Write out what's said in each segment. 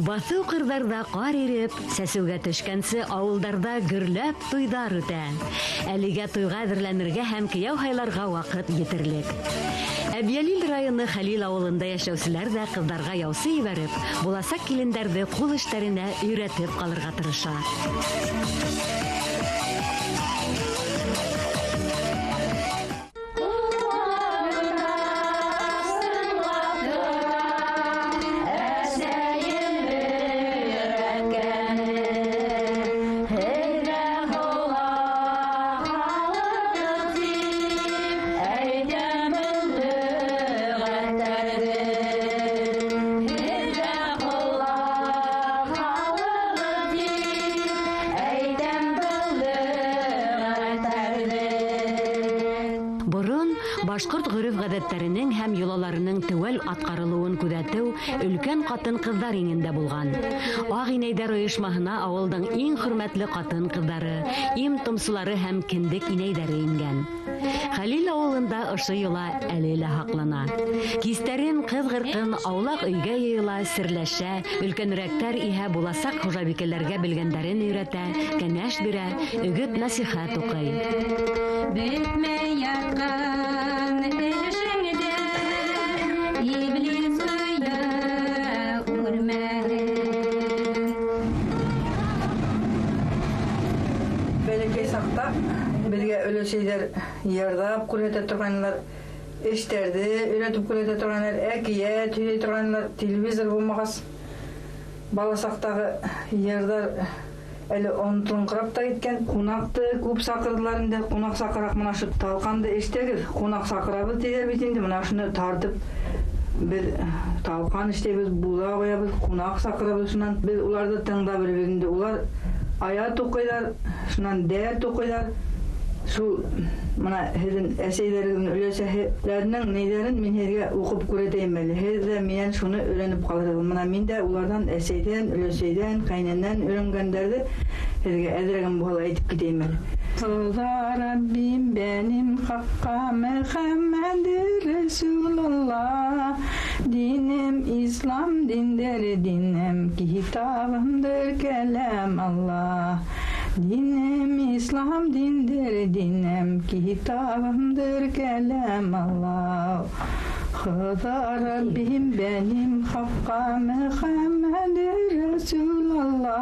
Баҫыу ҡырҙарҙа ҡар иреп, сәсеүгә төшкәнсе ауылдарҙа гөрләп туйҙар үтә. Әлегә туйға әҙерләнергә һәм кейәү һайларға ваҡыт етерлек. Әбйәлил районы Хәлил ауылында йәшәүселәр ҙә ҡыҙҙарға яусы ебәреп, буласаҡ килендәрҙе ҡул эштәренә өйрәтеп ҡалырға тырыша. Башҡорт ғөрөф-ғәҙәттәренең һәм йолаларының теүәл атҡарылыуын күҙәтеү өлкән ҡатын-ҡыҙҙар иңендә булған. Аҡ инәйҙәр ойошмаһына ауылдың иң хөрмәтле ҡатын-ҡыҙҙары, им-томсолары һәм кендек инәйҙәре ингән. Хәлил ауылында ошо йола әле лә һаҡлана. Кистәрен ҡыҙ-ҡырҡын аулаҡ өйгә йыйыла, серләшә, өлкәнерәктәр иһә буласаҡ хужабикәләргә белгәндәрен өйрәтә, кәңәш бирә, өгөт-нәсихәт уҡый. Бөтмәй ятҡан эшеңде иблис ҡуя күрмәһен. Бәләкәй саҡта беҙгә өләсәйҙәр йырҙап күрһәтә торғайнылар, эштәрҙе өйрәтеп күрһәтә торғайнылар, әкиәт һөйләй торғайнылар. Телевизор булмағас, бала саҡтағы йырҙар әле онотолоңҡырап та киткән. Ҡунаҡты күп саҡырҙылар инде, ҡунаҡ саҡыраҡ, мына ошо талҡанды эштәгеҙ, ҡунаҡ саҡырабыҙ тиҙәр бит инде, мына ошоно тартып беҙ талҡан эштәйбеҙ, буҙа ҡуябыҙ, ҡунаҡ саҡырабыҙ. Шунан беҙ уларҙы тыңлап беләбеҙ инде, улар аят уҡыйҙар, шунан дәрт уҡыйҙар. Шул мына һеҙҙең әсәйҙәрегеҙҙең өләсәһеләренең ниҙәрен мин һеҙгә уҡып күрһәтәйем әле. Һеҙ ҙә минән шуны өйрәнеп ҡалырһығыҙ. Мына мин дә уларҙан, әсәйҙән, өләсәйҙән, ҡәйнәнән өйрәнгәндәрҙе һеҙгә әҙерәген булһа ла әйтеп китәйем әле. Ҡоҙа Раббим бәним хаҡҡа Мөхәммәде Рәсүлулла, динем ислам диндер, динем китабымдыр кәләм Алла. Динем ислам диндер, динем китабымдыр кәләм Алла. Ҡоҙа Раббим бәним хаҡҡа Мөхәммәде Рәсүлулла,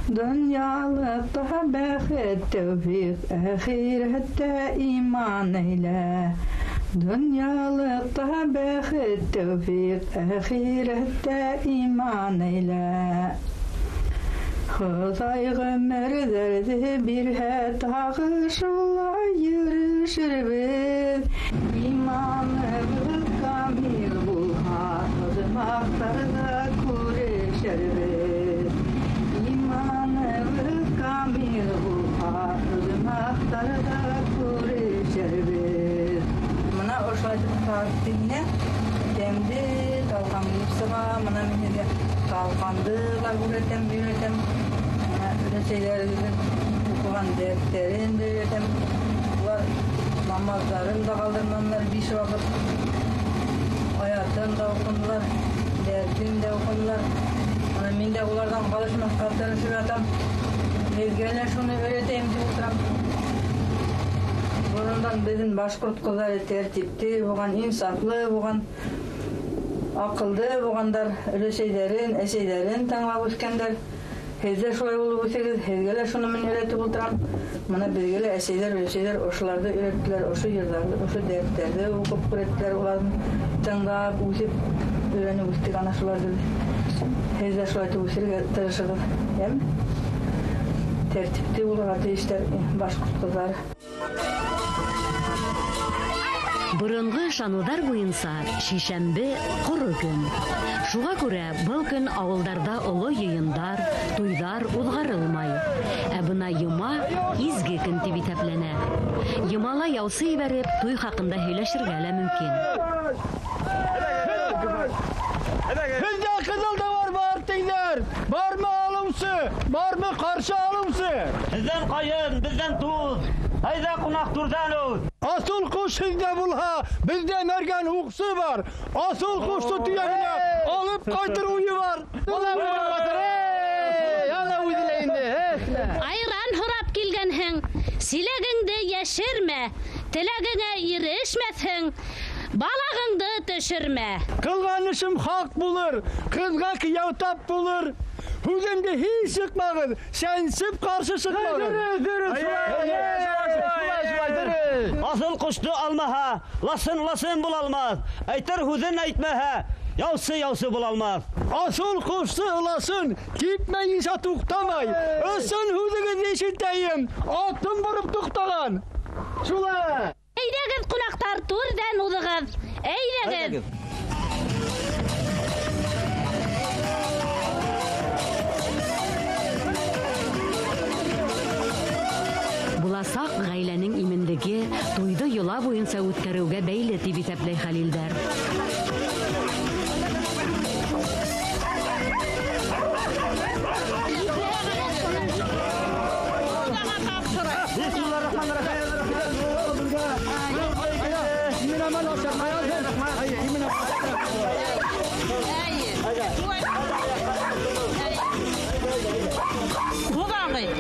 донъялыҡта бәхет, тәүфиҡ, әхирәттә иман әйлә. Донъялыҡта бәхет, тәүфиҡ, әхирәттә иман әйлә. Хоҙай ғүмерҙәрҙе бирһә, тағы шулай йөрөшөрбөҙ. Иманыбыҙ камил булһа, оҙмаҡтарҙа күрешербеҙ. Иманыбыҙ камил булһа, оҙмаҡтарҙа күрешербеҙ. Мына ошолайтып тартты, тәмде талҡан булып сыға. Мына мин һеҙгә талҡанды ла күрһәтәм, өйрәтәм. Мына өләсәйҙәребеҙҙең уҡыған дәрестәрен дә өйрәтәм. Улар намаҙҙарын да ҡалдырманылар, 5 ваҡыт аятын да уҡынылар, дәресен дә уҡынылар. Мына мин дә уларҙан ҡалышмаҫҡа тырышып ятам. Һеҙгә лә шуны өйрәтәйем тип ултырам. Борондан беҙҙең башҡорт ҡыҙҙары тәртипте булған, инсафлы булған, аҡылды булғандар, өләсәйҙәрен, әсәйҙәрен тыңлап үҫкәндәр. Һеҙ ҙә шулай булып үҫегеҙ, һеҙгә лә шуны мин өйрәтеп ултырам. Мына беҙгә лә әсәйҙәр, өләсәйҙәр ошоларҙы өйрәттеләр, ошо йырҙарҙы, ошо дәрестәрҙе уҡып күрһәттеләр, уларҙы тыңлап үҫеп, өйрәнеп үҫтек ана шуларҙы. Һеҙ ҙә шулай итеп үҫергә тырышығыҙ, йәме? Тәртипте булырға тейештәр башҡорт ҡыҙҙары. Боронғо ышаныуҙар буйынса шишәмбе ҡоро көн. Шуға күрә был көн ауылдарҙа оло йыйындар, туйҙар уҙғарылмай. Ә бына йома изге көн тип иҫәпләнә. Йомала яусы ебәреп, туй хаҡында һөйләшергә лә мөмкин. Беҙҙә ҡыҙыл да бар, бар тиҙәр. Бармы алыусы, бармы ҡаршы алыусы? Һеҙҙән ҡайын, беҙҙән туҙ. Әйҙә, ҡунаҡ, түрҙән үҙ. Асыл ҡош һеҙҙә булһа, беҙҙә мәргән уҡсы бар. Асыл ҡошто төйәгенә алып ҡайтыр уйы бар. Айран һорап килгәнһең, силәгеңде йәшермә, теләгеңә ирешмәҫһең, балағыңды төшөрмә. Ҡылған эшем хаҡ булыр, ҡыҙға кейәү тап булыр. Һүҙемде һис сыҡмағыҙ, сәнсеп ҡаршы сыҡмағыҙ. Аҫыл ҡошто алмаһа, ласын ласын була алмаҫ. Әйтер һүҙен әйтмәһә, яусы яусы була алмаҫ. Асыл ҡошто ыласын, типмәйенсә туҡтамай. Ысын һүҙегеҙҙе ишетәйем, атым бороп туҡтаған. Шулай. Әйҙәгеҙ, ҡунаҡтар, түрҙән уҙығыҙ. Әйҙәгеҙ. Буласаҡ ғаиләнең именлеге туйҙы йола буйынса үткәреүгә бәйле тип иҫәпләй Хәлилдәр.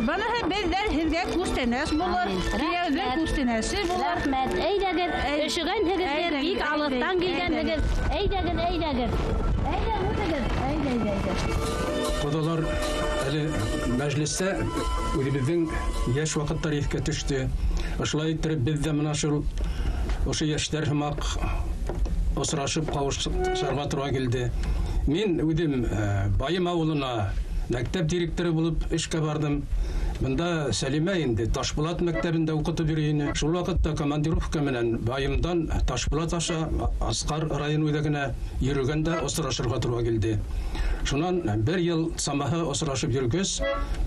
Быныһы беҙҙән һеҙгә күстәнәс булыр, кейәүҙең күстәнәсе булыр. Рәхмәт. Әйҙәгеҙ, өшөгәнһегеҙҙер, бик алыҫтан килгәнһегеҙ. Әйҙәгеҙ, әйҙәгеҙ. Әйҙә, үтегеҙ. Әйҙә, әйҙә, әйҙә. Ҡоҙалар әле мәжлестә үҙебеҙҙең йәш ваҡыттар иҫкә төштө. Ошолай иттереп беҙ ҙә мына шул ошо йәштәр һымаҡ осрашып ҡауышырға тура килде. Мин үҙем Байым ауылына мәктәп директоры булып эшкә барҙым. Бында Сәлимә инде Ташбулат мәктәбендә уҡытып йөрөй ине. Шул ваҡытта командировка менән Байымдан Ташбулат аша Асҡар район үҙәгенә йөрөгәндә осрашырға тура килде. Шунан бер йыл самаһы осрашып йөргәс,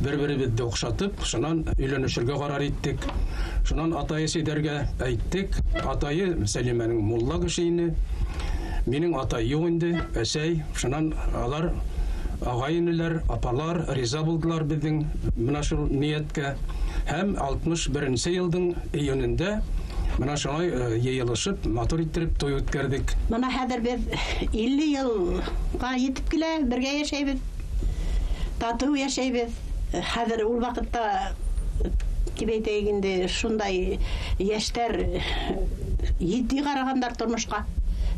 бер-беребеҙҙе оҡшатып, шунан өйләнешергә ҡарар иттек. Шунан атайы Сәйҙәргә әйттек. Атайы Сәлимәнең мулла кеше ине. Минең атай юҡ инде, әсәй. Шунан алар ағай-энеләр, апалар риза булдылар беҙҙең мына шул ниәткә. Һәм 61-нсе йылдың июнендә мына шулай йыйылышып, матур иттереп туй үткәрҙек. Мына хәҙер беҙ 50 йылға етеп килә, бергә йәшәйбеҙ. Татыу йәшәйбеҙ. Хәҙер ул ваҡытта тип әйтәйек инде, шундай йәштәр етди ҡарағандар тормошҡа.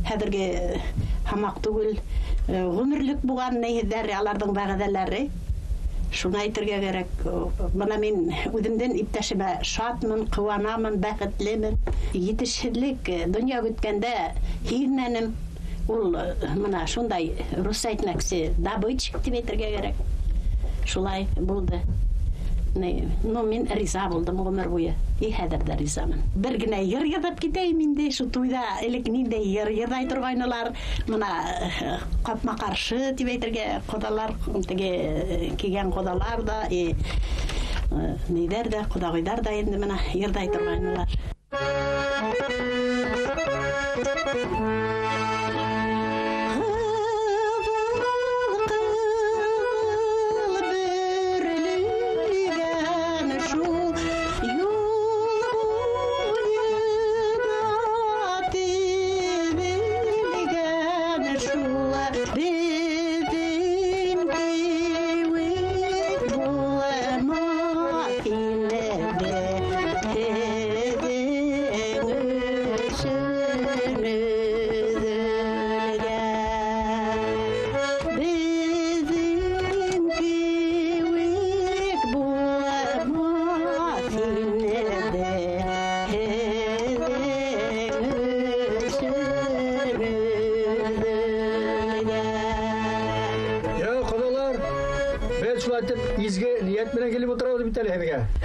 Хәҙерге һамаҡ түгел, ғүмерлек булған нейҙәр, аларҙың вәғәҙәләре. Шуны әйтергә кәрәк. Бына мин үҙемдең иптәшемә шатмын, ҡыуанамын, бәхетлемен. Етешһеҙлек донъя көткәндә һиҙмәнем. Ул мына шундай русса әйтмәксе, добытчик тип әйтергә кәрәк. Шулай булды. Ну, мин риза булдым ғүмер буйы. И хәҙер ҙә ризамын. Бер генә йыр йырлап китәйем инде. Шу туйҙа элек ниндәй йыр йырлай торғайнылар. Мына ҡапма-ҡаршы тип әйтергә, ҡоҙалар, теге килгән ҡоҙалар ҙа, ниҙәр ҙә, ҡоҙағыйҙар ҙа инде мына йырлай торғайнылар.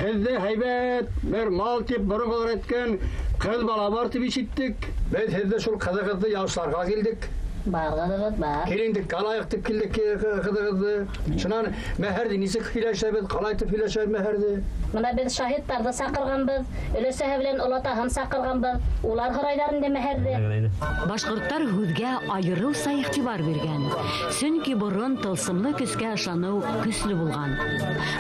Һеҙҙе һәйбәт бер мал тип боронғолар әйткән ҡыҙ бала бар тип ишеттек. Беҙ һеҙҙе шул ҡыҙығыҙҙы яушларға килдек. Бар ҡыҙыбыҙ, бар. Килендек ҡалайыҡ тип килдек ҡыҙығыҙҙы. Шунан мәһәрҙе нисек һөйләшәбеҙ, ҡалай итеп һөйләшәбеҙ мәһәрҙе? Бына беҙ шаһиттарҙы саҡырғанбыҙ, өләсәһе белән олатаһын саҡырғанбыҙ. Улар һорайҙар инде мәһәрҙе. Башҡорттар һүҙгә айырыуса иғтибар биргән. Сөнки борон тылсымлы көскә ышаныу көслө булған.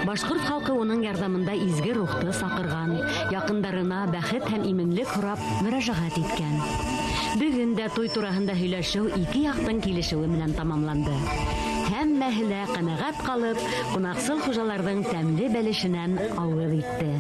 Башҡорт халҡы уның ярҙамында изге рухты саҡырған, яҡындарына бәхет һәм именлек һорап мөрәжәғәт иткән. Бөгөн дә туй тураһында һөйләшеү ике яҡтың килешеүе менән тамамланды. Һәммәһе лә ҡәнәғәт ҡалып, ҡунаҡсыл хужаларҙың тәмле бәлешенән ауыҙ итте.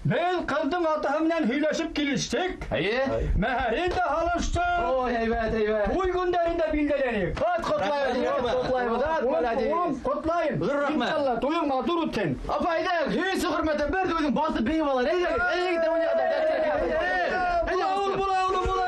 Беҙ ҡыҙҙың атаһы менән һөйләшеп килештек. Мәһәрен дә һалыштыҡ. Ой, һәйбәт, һәйбәт. Туй көндәрен дә билдәләнек. Ат ҡотлайбыҙ, ҡотлайбыҙ, ат молодец. Ҡотлайым. Ҙур рәхмәт. Иншалла, туйың матур үтһен. Апа, әйҙә, һис хөрмәтем бер үҙең баҫып бейеп алыр. Әйҙә, әйҙә, Була ул, була ул, була.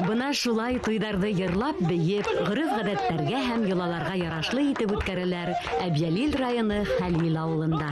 Бына шулай туйҙарҙы йырлап, бейеп, ғөрөф-ғәҙәттәргә һәм йолаларға ярашлы итеп үткәрәләр Әбйәлил районы Хәлил ауылында.